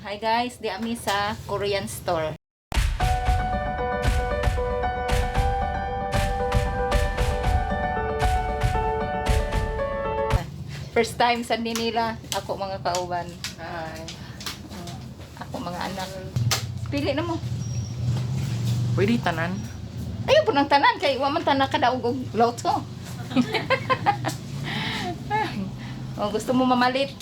Hi guys, di ami sa Korean store. First time sa nila ako mga kauban. Hi. Ako mga anak. Pili na mo. Pwede tanan? Ayaw po ng tanan kay wa man tanan kadaog og loto. Oh, gusto mo mamalit?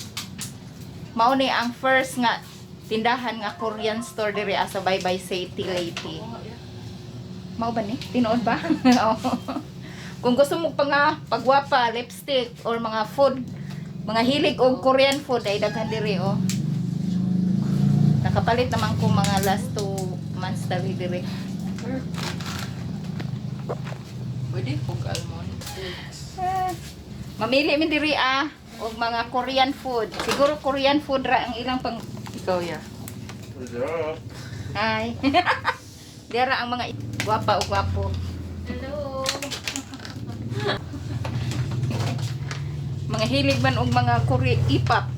Mao ni ang first nga tindahan nga Korean store diri sa Baybay City, Leyte. Mao ba ni? Tinuod ba? Oo. Kung gusto mo pa nga pagwapa, lipstick or mga food, mga hilig og Korean food ay daghan diri oh. Nakapalit naman ko mga last 2 months diri diri. Pwede kog almond. Ah, mamili min diri ah og mga Korean food. Siguro Korean food ra ang ilang pang Ikaw ya. Hi. Dira ang mga gwapa o gwapo. Hello. Mga hilig man og mga Korean K-pop.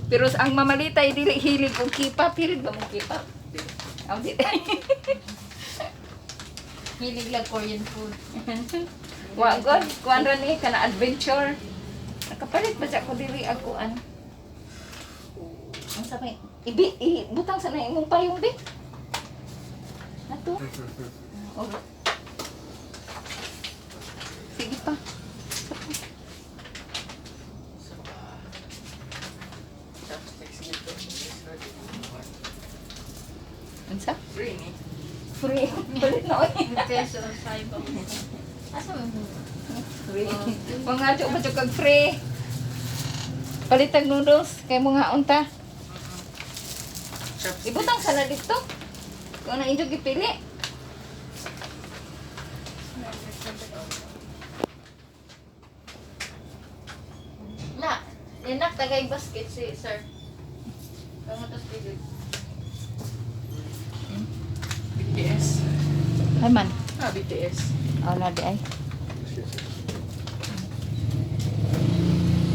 Pero ang mamalitay dili hilig og K-pop, hilig ba mo K-pop? Ang di. Hilig lang Korean food. Wa god, kuan ra ni kana adventure. Nakapalit ba siya ko diri ang kuan? Ang sabi, ibi, ibutang sa na imong payong bi. Ato. Oh. Sige pa. Chopsticks dito. Unsa? Free ni. Free. Palit na oy. Peso sa iba. Asa mo? Free. Mga adyo ba jud kag free? Palitag noodles kay mga unta. Chopsticks. Ibutang sa na dito. Kung na injo gipili. Na, inak tagay basket si sir. Kamu tos pili. BTS. Ay man. Ah, BTS. Oh, na di ay.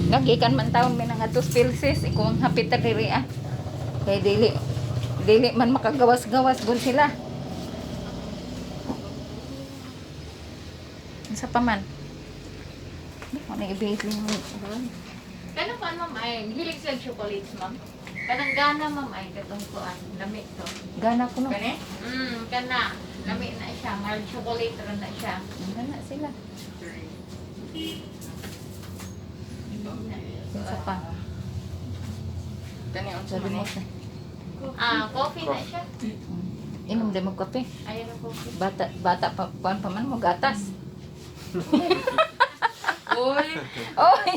Nagikan man taon may nga dos pilses ikaw ang hapit ta diri ah. Kay dili dili man makagawas-gawas gun sila. Unsa pa man? Di ko na ibili mo. Kanang kuan ma'am ay hilig sa chocolates ma'am. Kanang gana ma'am ay katong kuan lami to. Gana ko no. Kani? Kana lami na siya, mild chocolate ra na siya. Gana sila. Three. Unsa pa? Kani unsa Sabi man mo ni? sa. Ah, coffee na siya. Inom din mo kape. Ayun ang coffee. Bata bata pa kuan pa man mo gatas. Uy! Oy.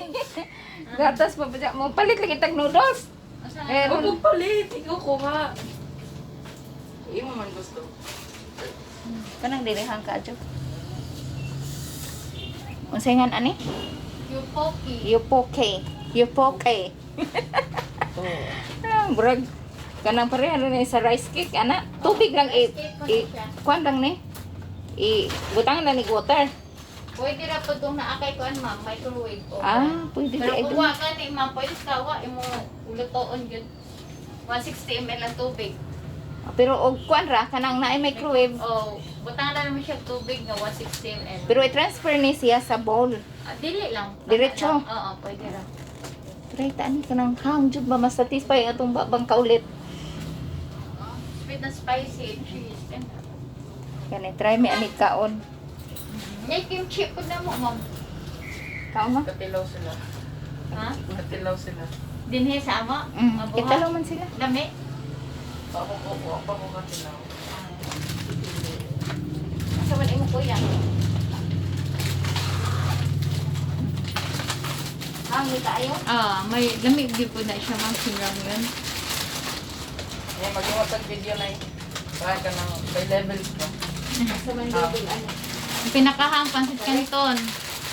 Gatas pa ba siya? Mo palit lagi tag noodles. Asa Eh, na? Huwag palit! Ikaw kuha. Imo man gusto. Kanang dirihan ka adyo. Unsay ngan ani? Yung coffee. Yupoke. Yupoke. Oh. Ah, murag kanang pareha na ni sa rice cake ana. Tubig lang i, Rice cake po i na siya. kuan lang ni. I butang na ni water. Pwede ra po itong naakay kuan ma'am, microwave oven. Ah, pwede Pero di ay kung dun. wa ka ni ma'am, pwede ka wa imo lutoon gyud. 160 ml ang tubig. Pero og kuan ra kanang naay microwave. Oh, butang na naman siya tubig nga 160 ml. Pero i-transfer ni siya sa bowl. Ah, dili lang. Diretso. Oo, pwede ra. Try ta ani kanang hang jud ba masatisfy atong babang kaulit. Oh, sweet and spicy cheese. And Kani try mi ani kaon. may kimchi po na mo, ma'am. Kaon ma? Katilaw sila. Ha? Katilaw sila. Dinhi sa amo? Mm, Mabuha? kitalo man sila. Lami? Ako ko, ako ko katilaw. Asa man imo kuya? Hang ni kaayo? Ah, may lami gyud po na siya, ma'am, sinramyon. Eh, magawa tag video na eh. Baka ka ng by levels ba? Asa man level ano? Ang pinakahang pansit canton.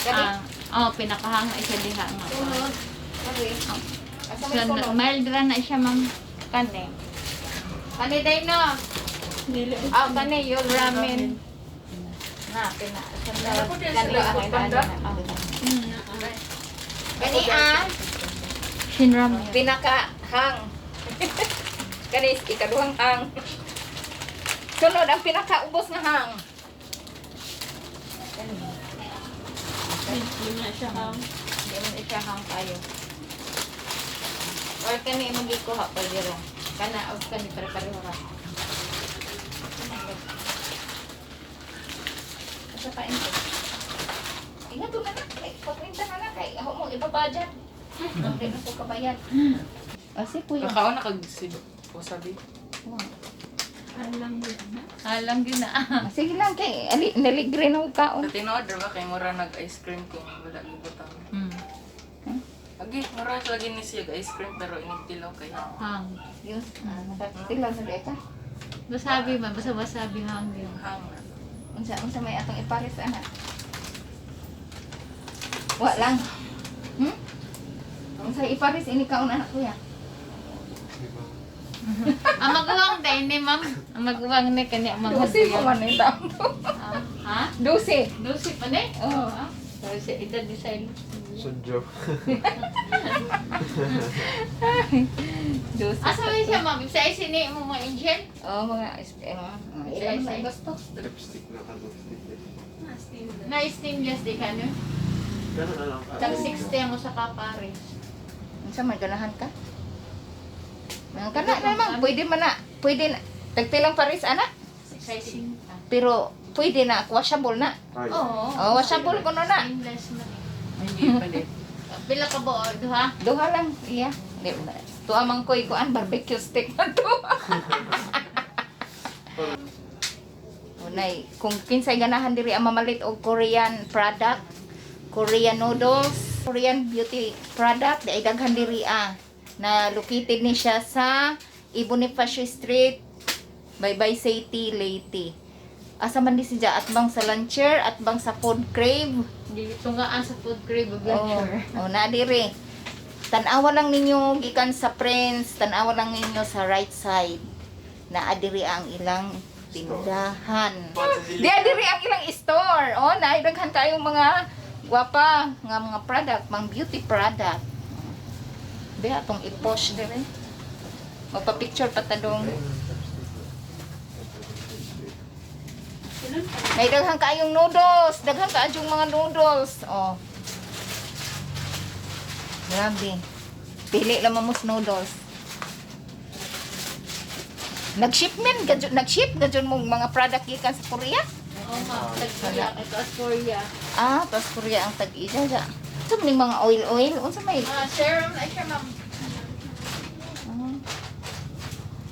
Kani? Ah, oh, pinakahang isa diha nga. Sunod. Okay. Asa So, man sunod? mild ra na siya, ma'am. Kani. Kani day no. Ah, kani yung ramen. Na, pina. Ano po din Kani sila, ang Foodpanda? Kani ah, Shin ramen. pinaka hang. Kanis ikaduhang hang. Sunod ang pinakaubos nga hang. Hindi na siya hang. Hindi mo na siya hang kayo. Or kani imong gikuha pa dira. Kana og kani para pareho ra. Asa pa ito? Ingat na na kay pagpinta na na kay ako mo ibaba dyan. Hindi na ko kabayan. Asi kuya. Kakaon na kag si wasabi. Alam yun na. Alam yun na. Sige lang kay ali naligre na og kaon. Sa tinuod ra ba kay mura nag ice cream kung wala gibutang. Agi, mura lagi ni siya ice cream pero inig tilaw kay. Hang. Yun. Sila sa ka. Wasabi man, basta wasabi hang yun. Hang na. Unsa unsa may atong ipares ana? Wa lang. Unsa ipares ini kaon anak kuya? Ang maguwang dahil ni ma'am. Ang maguwang ni kani ang mga Dusi pa man ni tampo. Ah, ha? Dusi. Dusi pa ni? Oo. Ah, sorry, edad design. Sudyo. Dusi. Asa man siya ma'am? Sa sini mo mga angel? Oh, mga ilan may gusto. Lipstick na ka, lipstick eh. Na stainless di ka no? Ganun na lang. Tag 60 ang usa ka pares. Unsa man ganahan ka? Mga kana naman, pwede man na, pwede na. Tagpilang pares ana, Sizing. pero pwede na washable na. Ay. Oo. Oh, washable kuno na. Stainless na. Hindi palit. Pila ka ba duha? Duha lang, iya. Di ba? Tuwa man ko'y kuan barbecue steak na to. Unay, kung kinsay ganahan diri ang mamalit og Korean product, Korean noodles, Korean beauty product, di ay daghan diri ah. Na located ni siya sa I. Bonifacio Street, Baybay City, Leyte. Asa man di siya atbang sa Lancher, atbang sa Food Crave. Di tunggaan sa food crave of Oh, lecture. oh na dire. Tan-awa lang ninyo gikan sa Prince, tan-awa lang ninyo sa right side. Naa diri ang ilang tindahan. Di diri ang ilang store. Oh, na daghan kayong mga gwapa nga mga product, mga beauty product. Di atong i-post dire. Magpa-picture pa ta dong. May daghan kayong noodles, daghan kaayong mga noodles. Oh. Grabe. Pili lang mo noodles. Nag-shipment gadyo, nag-ship gadyo mong mga product gikan sa Korea? Oo ma'am, tag Korea kay taas Korea. Ah, tas Korea ang tag-iya ja. Unsa man ning mga oil oil? Unsa may Ah, serum na siya ma'am.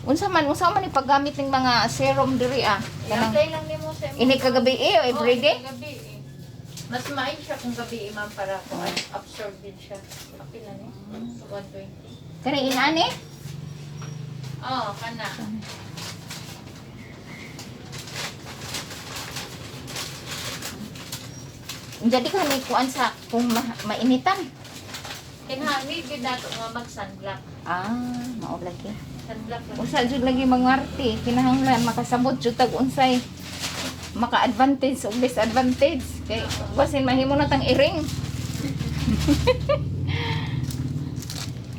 Unsa man ni paggamit ning mga serum diri ah? Kanang I-apply lang nimo sa imong ini kagabi eh, Oo, everyday. gabi eh. Mas maayo siya kung gabi eh, ma'am para kung absorb din siya. Kapila ni. 120. Kani inani? Oo, kana. Jadi ka ni kuan sa kung mainitan. Kinahanglan gyud nato nga mag sunblock. Ah, mao lagi. Sunblock lang. Usa jud lagi mangarte, kinahanglan makasabot jud tag unsay maka-advantage o disadvantage kay basin mahimo na tang iring.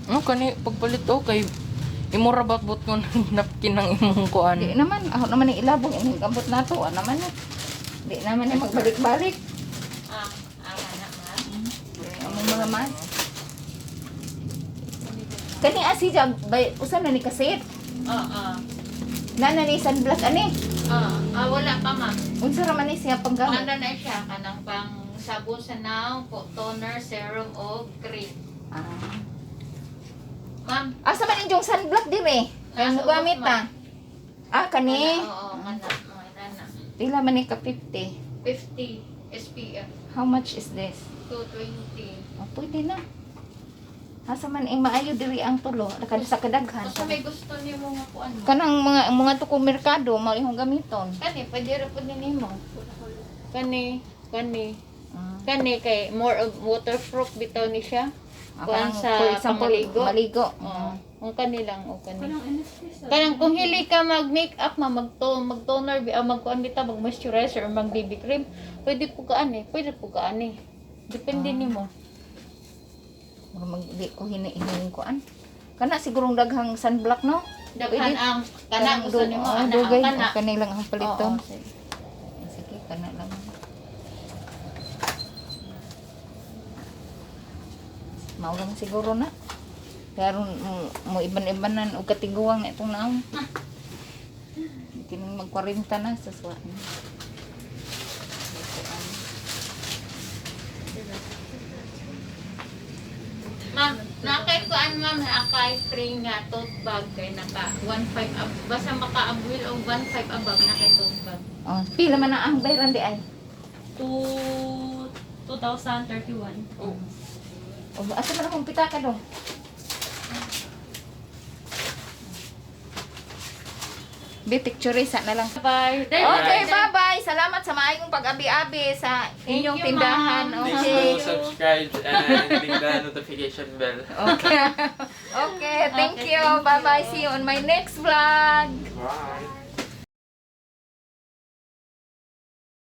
Mo kani pagpalit oh kay imo ra ba but mo ng napkin ng imong kuan. Di naman ako naman ni ilabong ining gambot nato, ah, naman eh. Di naman ni magbalik-balik. Ah, ah, kana ma'am. Ang mga mas. Kani asi ja bay usa na ni kaset. Oo. Nana ni sunblock ani. Ah, ah, wala pa ma'am. Unsa ra man ni siya panggamit? Ano na siya kanang pang sabon sa naong, toner, serum o cream. Ah. Ma'am, Asa man inyong sunblock dire? Kaya Nasa mo gamit ubos, ah. Ah, kani. Kana, oo, kana. Mga inana. Pila man ni ka 50. 50 SPF, How much is this? 220. Oh, pwede na. Asa man ang maayo diri ang tulo, kada sa kadaghan. Kung may gusto nimo nga kuan mo. Kanang mga mga tukong merkado mao imong gamiton. Kani, pwede ra pud ni nimo. Kani, kani. Ah. Kani kay more of waterproof bitaw ni siya. Ah, Kuan kanang, sa for example, pangaligo. maligo. Oo. Ang kani lang o kani. Kanang kung hili ka mag makeup ma mag mag toner bi mag kuan bitaw mag moisturizer or mag BB cream, pwede po ka ani, pwede po ka ani. Depende nimo. Mura mag di ko hinihiling kuan. Kana sigurong daghang sunblock no? Daghan Pwede. ang kana gusto nimo Oh, ana ang dugay. kana. Oh, kanay lang ang paliton. Oo, sige. Sige, kana lang. Mao lang siguro na. Pero mo iban-ibanan og katiguang na itong naong. Kining mag-40 na sa suwa. Ma'am, nakay kuan ma'am, nakay free nga tote bag kay naka 15 up. Basta maka-abwil og 15 above na kay tote bag. Oh, pila man na ang bayran di ay. 2031. Oh, Oh, asa man akong pitaka dong? Be, picture isa na lang. Bye. Okay, bye-bye. Salamat sa maayong pag-abi-abi sa inyong you, tindahan. ma'am. Please Okay. do subscribe and click the notification bell. Okay. Okay, thank Okay, you. thank Bye-bye. you. See you on my next vlog. Wow.